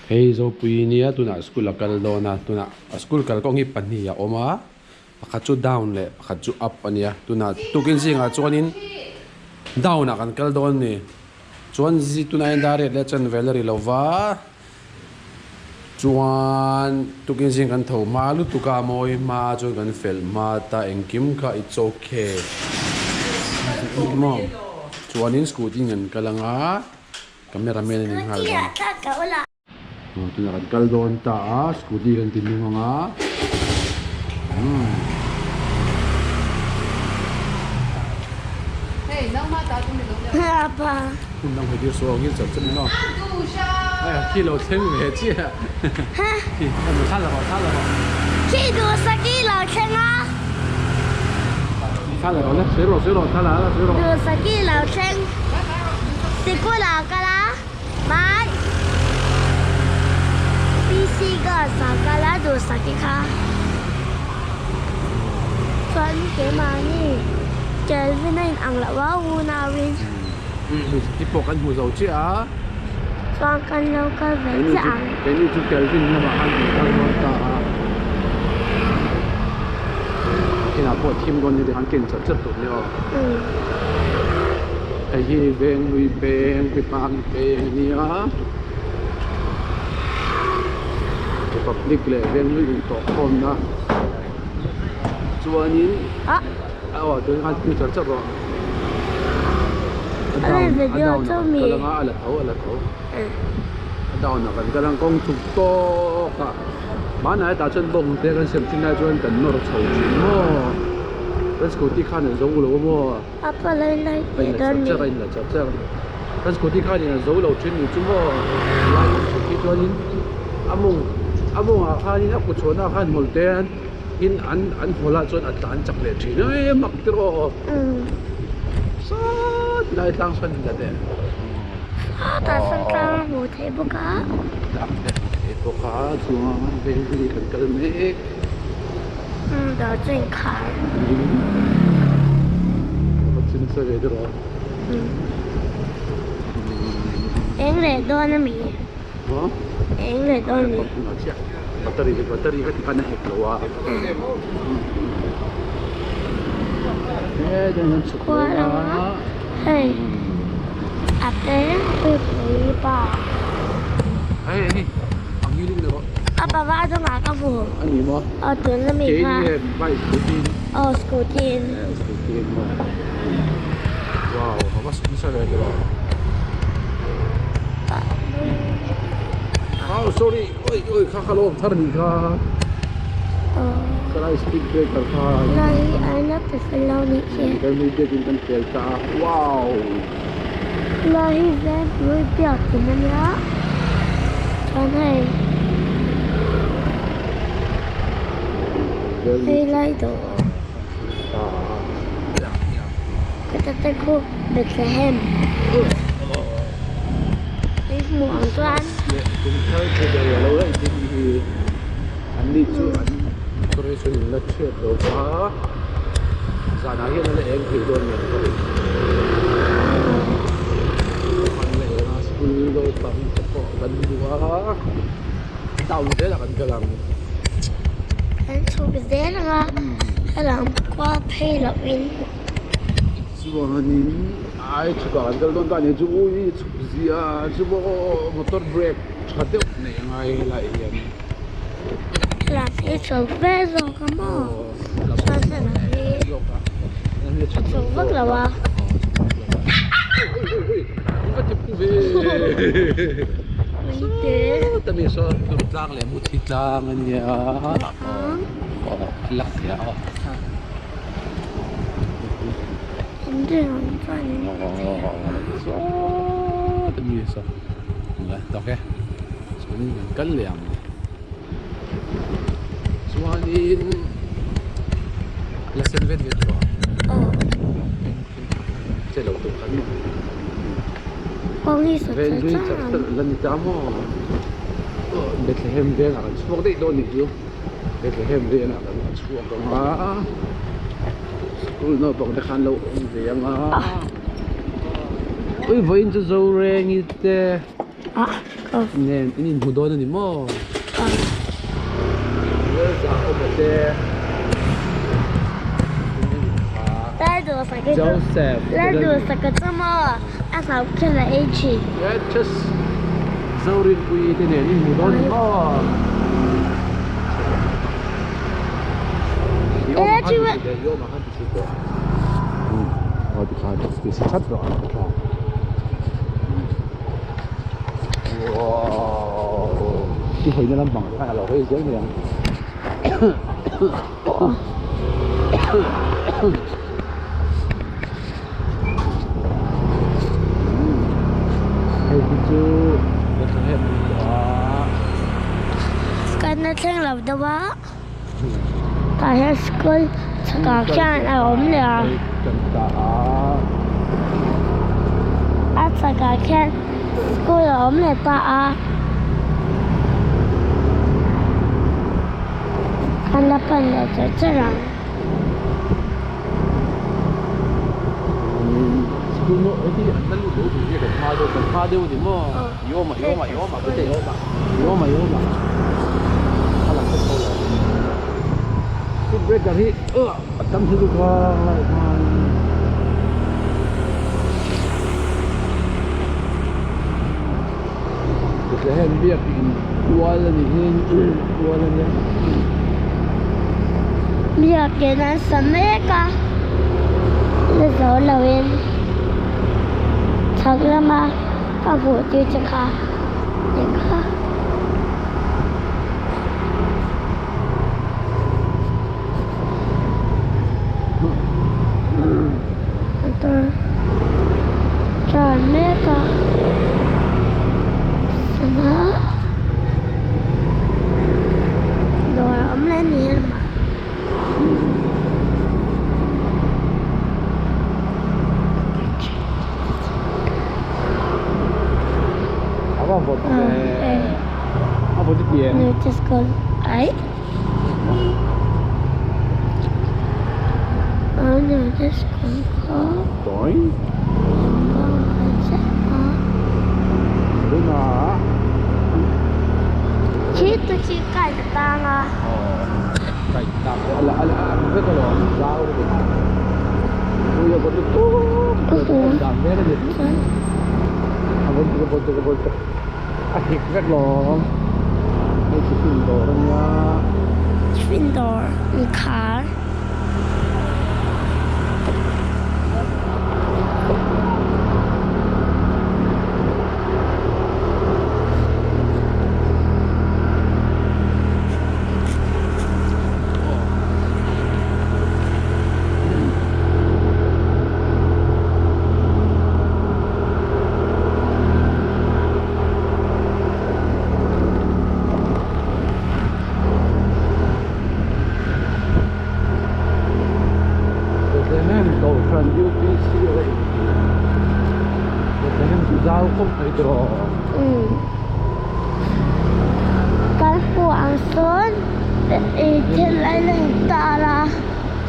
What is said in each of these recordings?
Hei Zopui nia tunah school a kal dawn a tunah a school kalkawng hi pahnih a awm a pakhat chu down leh pakhat chu up a nia tunah tukin zingah chuanin down ah kan kal dawn a ni chuan zi tunah hian dar riat leh chanve la ri lova chuan tukin zing kan tho hma lutuk a mawi hma chuan kan fel hma ta engkim kha it's okay maw chuanin scooty in kan kal ang a. Camera man a ni nghal dawn. Tunah kan kal dawn ta a, scooty kan ti nung ang a. Hmun dang hawi tir suh ang hi chawp chawp ni maw. Hei khi lo thleng ve chiah. Khi thla la rawh thla la rawh. Khi duhsaki lo thleng a. Thla la rawh le, sawi rawh sawi rawh thla la la sawi rawh. Duhsaki lo thleng sikul ah kal a mai PC girls ah kal a duhsaki kha chuan keimahni Kelvin a in ang loh a unau in. Duhsaki pawh kan hmu zo chiah a. Chuan kan lo kal ve chiah ang. Keini chu Kelvin lamah khan kan kal dawn ta a. Inah pawh thim dawn ni han ken chat chat tur nia aw. Hei hi Venglui peng Pipang peng a nia. Republic leh Venglui intawh khawmna chuanin aw tunah khan thim chat chat rawh. A down a down ah kan kal anga a la tho a la tho a down ah kan kal ang kawng chhuk tawk ah hmanah hetah chuan bawng te kan siam thin lai chuan kan nawr chho thin maw kan scooty khan an zo lo a maw a in la char char a in la char char kan scooty khan in an zo lo thin ni chu maw lai kawng chhuk hi chuanin a mawng a mawngah khanin a kut chhuahna ah khan hmawlh te an. In an an hawl ah chuan a tlan chak leh thin a e mak te rawh sawt lai tlang sawn in la teh sawtah sawn tlang a hmuh theih bawk a tlang te a hmuh theih bawk a chuan veng hi kan kal mek dawr chu in khar a chin nasa ve te rawh eng leh dawn ami eng leh dawn ami. Battery battery kha tikhan a hek lo a he chuan an chhuk leh a hei a peng pui pa hei hei ang hi ring rawh a pa va chungah ka hmu a ni maw aw tun ami kha keini bike scooty aw scooty in scooty in maw wow a va nasa ve tiraw oh sorry oi oi kha kha lo awm thar anih kha khalai speed breaker kha lai hi aina pe fel lo nih khi kan hlui biakin kan pel ta a wow lai hi veng hlui biakin ania chuan hei hei lai dawh Ka tate khu Bethlehem hei hmuh ang chuan Kum thar thu ber lo la intin hi an ni chu an decoration in la chhiat lo va zanah hian a la eng thei dawn nen ka ring an la eng a school naupang te pawh kan hmu a town zelah kan kal ang. Kan chhuk zel ang a helam kual phei loh in. Chuanin ai chhukah kan kal dawn ta ania chu ui chhuk zia chu maw motor brake tha deuh neih a ngai helai hian. Helam hi chho ve zawk a maw chuan helam hi a chho vak lo a. Tlang leh muthi tlang a nia a lang thei a aw. Sawt a mi saw tawk e chuanin kan kal leh ang chuanin la sen vet vet tawh che lo tur khan maw Venglui char char la ni ta maw Bethlehem vengah kan chhuak daih dawn a nih chu. Bethlehem vengah kan chhuak ang a school naupang te khan lo awm ve ang a ui vawiin chu Zorengi te. Nen in inhmu dawn a ni maw? Joseph Precious Zorinpuii te nen in hmu dawn a ni maw? I hawina lampang khan a lo hawi zel mai ang. Hei hi chu Bethlehem a ni tawh a. Kan la thleng lo deuh a. Tah hian school chhakah khian a awm leh a. A chhakah khian school a awm leh ta a. Kan la pan leh char char ang. Speed breaker hi a tam hi lutuk a Bethlehem biak in tual a ni hi tual a nia. Biak in an sa mek a la zo lo in chhak lama ka hmuh tir che kha eng kha. Motor tlan mek a sana dawr a awm leh a ni emaw. A hik vek lo hei tiffin dawr a nia. Tiffin dawr inkhar. Bethlehem Kohhran UPC a inti Bethlehem chu zau khawp mai tawh. Umm kan hmuh ang sawn ih thil a la intar a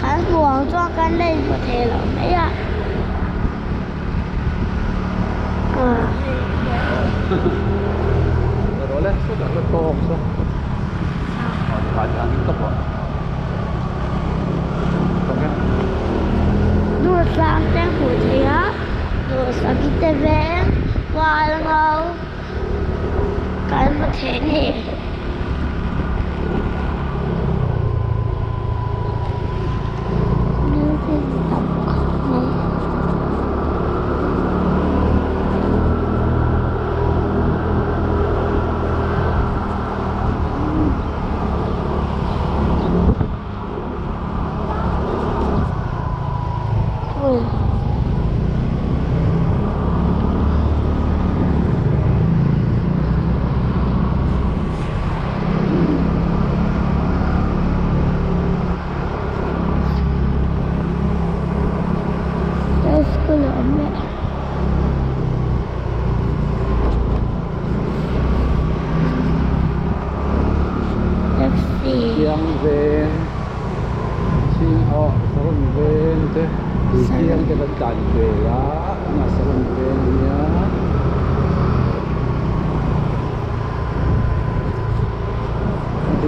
kan hmuh ang chuan kan la inhmu thei lo mai a. Duhsang te hmuh theih a duhsaki te veng kual ngo kan hmu thei a ni. Building tam khawp mai. School a awm leh taxi Chiang veng chhing aw saron veng te chiang te kan tlan ve a tunah saron veng a nia.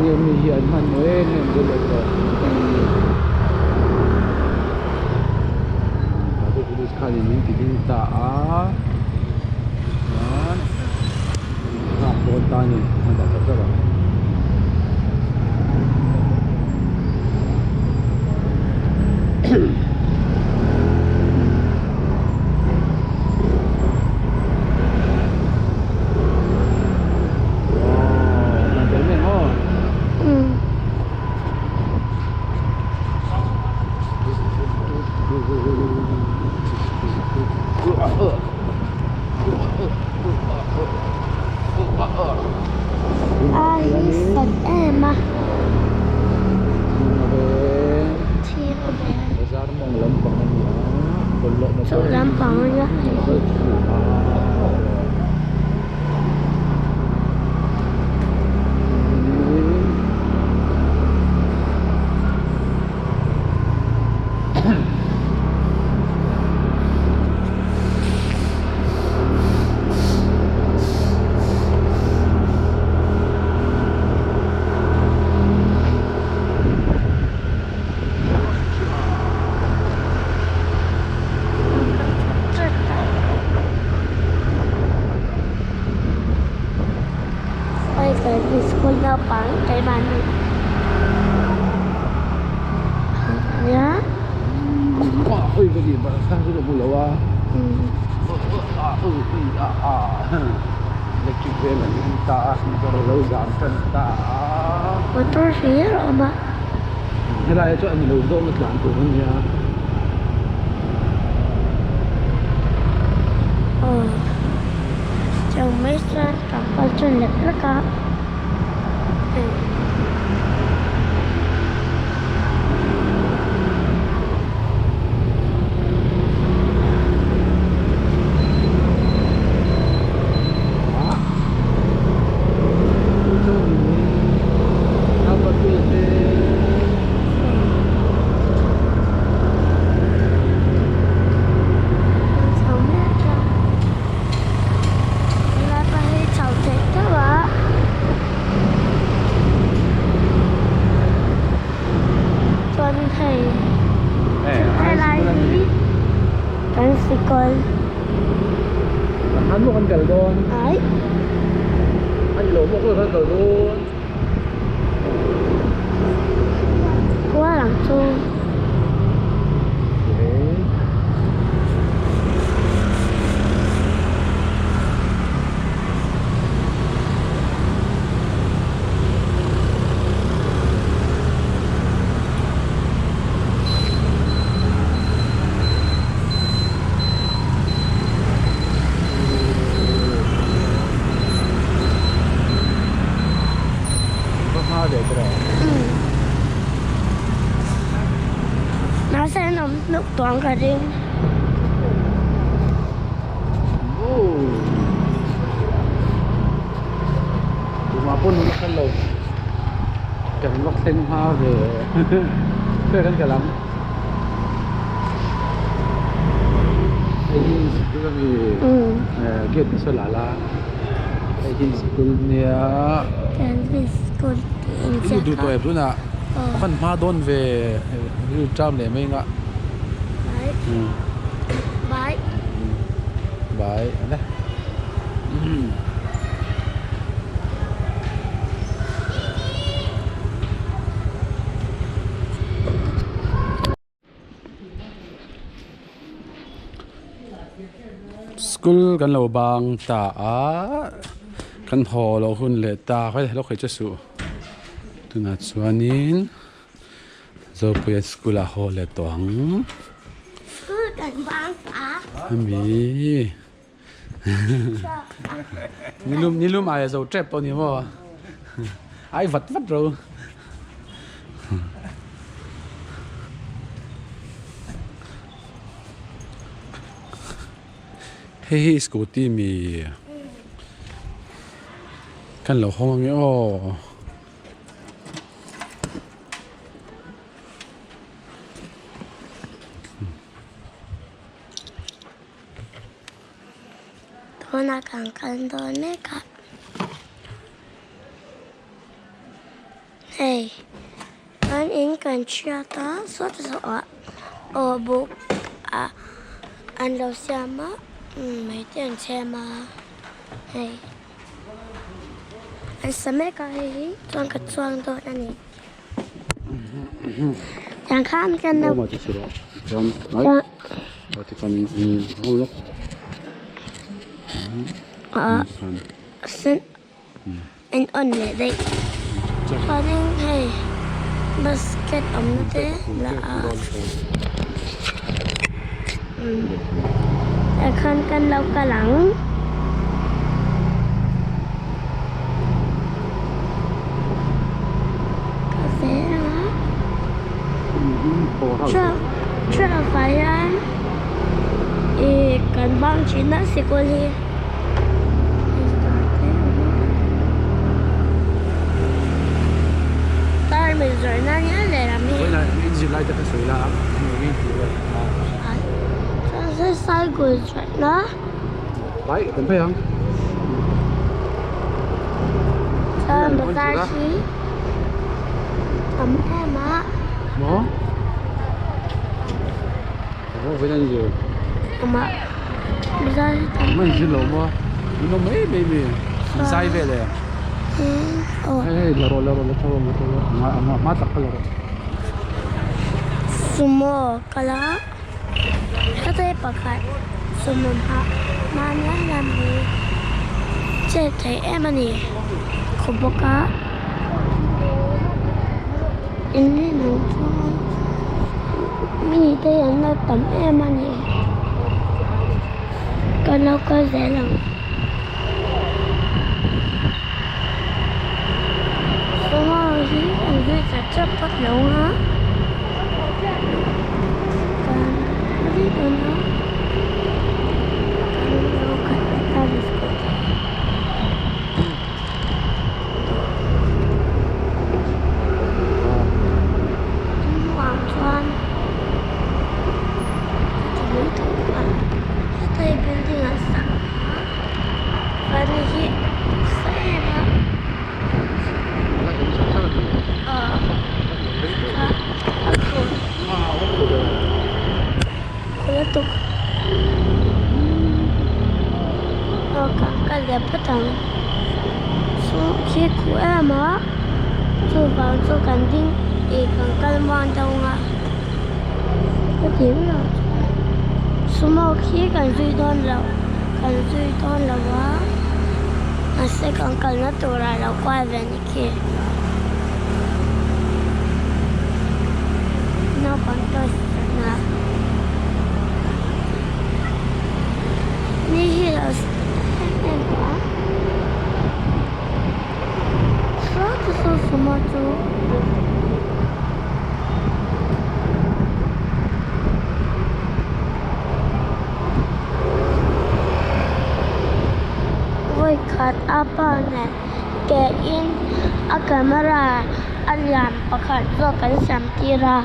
nia mi hi an hmanhmawh em em zel leh tawh. Traffic police khanin min ti ding ta a chuan min nghak dawn ta a ni a dah chak chak ang. A hi sat em a. Chu lampang a nia hei hi. School naupang keimahni ania. Motor hlir a awm a. Helai ah chuan an lo zawng a tlan tur a nia. Aw chang mai chuan kan kal chu lek lek a. Chho mek a helai pawh hi chho theih deuh a chuan hei helai hi kan sikul ai. Kual ang chu. Mahse an awm hnuk tawh ang ka ring. Tumah pawh nula kal lo kan vak thleng hma ve hre kan kal ang hei hi school ami gate te saw la la hei hi school nia i duh tawh em tunah a van hma dawn ve rilru ṭam leh mai anga bai ale. School kan lo bang ta a kan haw loh hun leh ta khawi lo khawi che suh tunah chuanin Zopuia school ah haw leh tawh ang school kan bang ta ami nilum nilum aia zo tep pawh ni maw ai vat vat ro. Hei hi scooty mi kan lo hawng ange aw. Tunah kan kal dawn mek a. Hei kan in kan hriat a sawt zawhah aw buk ah an lo siam a mei te an chhem a hei an sa mek a hei hi chuan ka chuang dawn a ni. Tiang khan kan lo En on leh daih. Chuanin hei basket awmna te la a tah khan kan lo kal ang. Ka zel ang a. Truck truck ah hian ih kan bang thin a sikul hi. Tar min zawrh nan hian lehlam hi. Chuan cycle zawrhna. Chuan bazar hi tam em a. Amah bazar hi tam Sumo kal a heta hi pakhat sumo hmah hmana lam hi chet thei em a ni khaw bawk a in rin ang chuan mite hi an lo tam em a ni kan lo kal zel ang. Sumo hi an zui chak chak phawt lo a kan zui dawn a kan lo kal leh ta biscuit hnuah chuan ka ti mai tawh bawk a heta hi building an sak a chuan hei hi sa em a ah a khur khur lutuk aw kan kal leh phawt ang chu khi khuh em a chuvang chu kan ding ih kan kal muang deuh a ka ti mai ang chuan sumo khi kan zui dawn lo kan zui dawn lo a mahse kan kalna turah lo kual ve ni khi naupang toys zawrhna ni hi a lo em em tawh a saw saw sumo chu. Vawikhat a pa nen ke in a camera a lian pakhat zawk kan siam tir a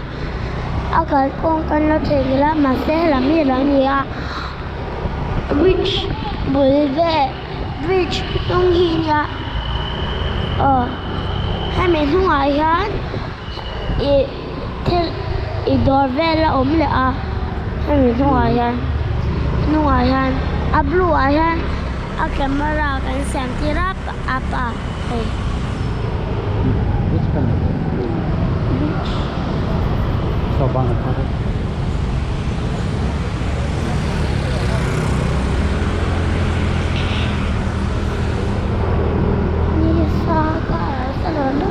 a kalkawng kan lo theihnghilh a mahse helam hi a lo ni a bridge bul vel bridge hnung hi nia aw hemi hnungah hian ih thil ih dawr vel a awm leh a hemi hnungah hian hnungah hian a blue ah hian a camera kan siam tir a a pa hei. Nisa ka sa lo lo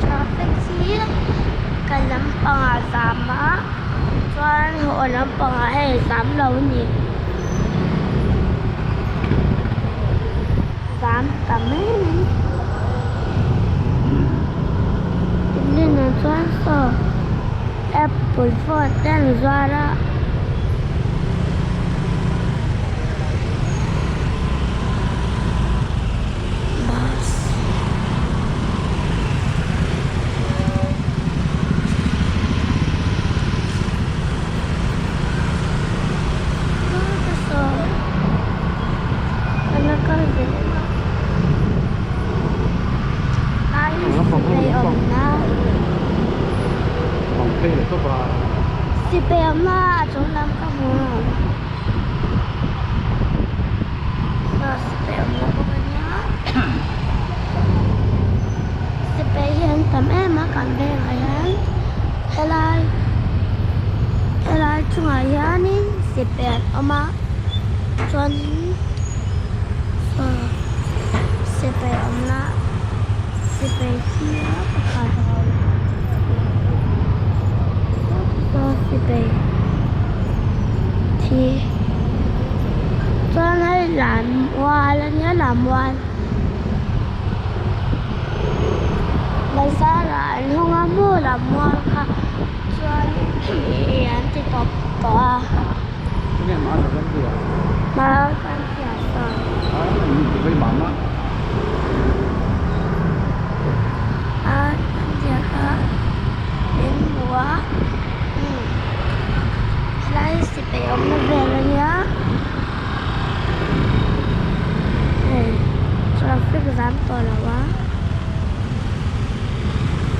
Traffic hi kal lampangah zam a chuan haw lampangah hei zam lo a ni zam ta mai a ni tunah chuan saw apple phone te an zuar a. Bus Sipai awm a a chung lam ka hmu a saw sipai awmna bawk a nia sipai hi an tam em a kan vengah hian helai helai chungah hianin sipai an awm a chuanin saw sipai awmna sipai hi a pakhat a awm saw sipai thi chuan hei lammual a nia lammual bazar ah an hawng a maw lammual kha chuan ih an ti tawp tawh a. A zia kha min hmu a umm helai hi sipai awmna vel a nia hei traffic zam tawh lo a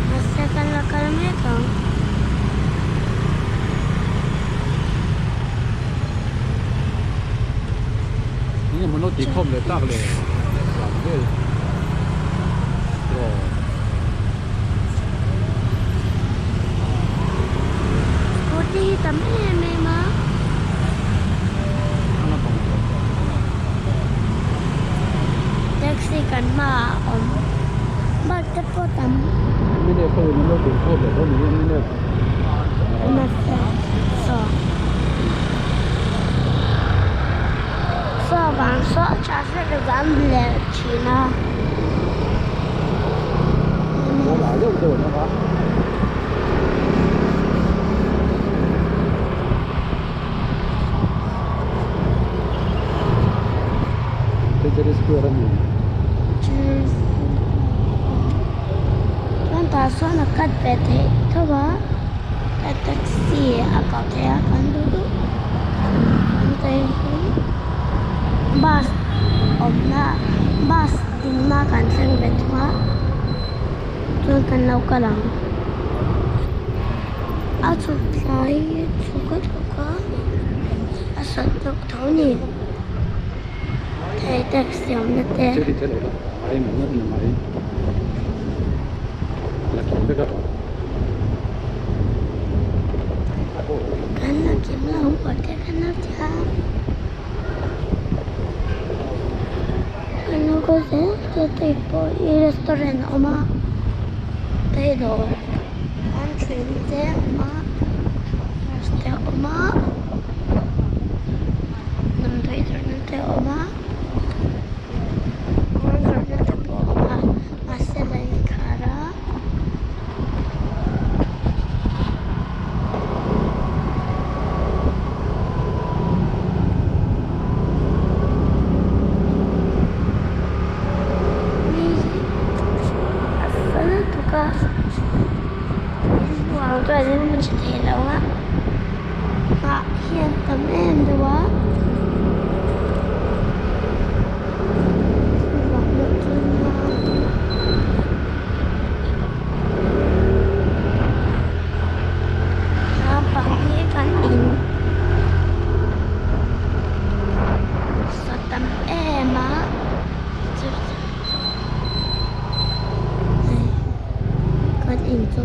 mahse kan la kal mek ang. Eng emaw tih khawm leh tak leh lam vel aw. Scooty hi tam em em a. Taxi kan hmaah a awm bike te pawh tam. Minute ho in an lo tih khawm leh dawn niin minute. Saw vang saw traffic zam leh thin a. Chuan tah sawn a cut ve theih tho a a taxi a koh theih a kan duh duh bus awmna bus dinna kan thleng ve thung a chuan kan lo kal ang a chhuk thla hi chhuk a chhuk a a sawt deuh tho a ni. Hei taxi awmna te. Kan la kim lo pawh te kan lo ti a. Kan lo kal zel te tui pawh hi restaurant a awm a. Hei dawr an then te a awm a. Bus te a awm a. Damdawi zawrhna te a awm a kawr zawrhna te pawh a awm a mahse la inkhar a. Mi hi a fel lutuk a inhmuh ang chuan in hmu tha thei lo a. Hnah hian tam em deuh a vak deuh chu a nia naupang hi kan in sa tam em a hei kan in chu.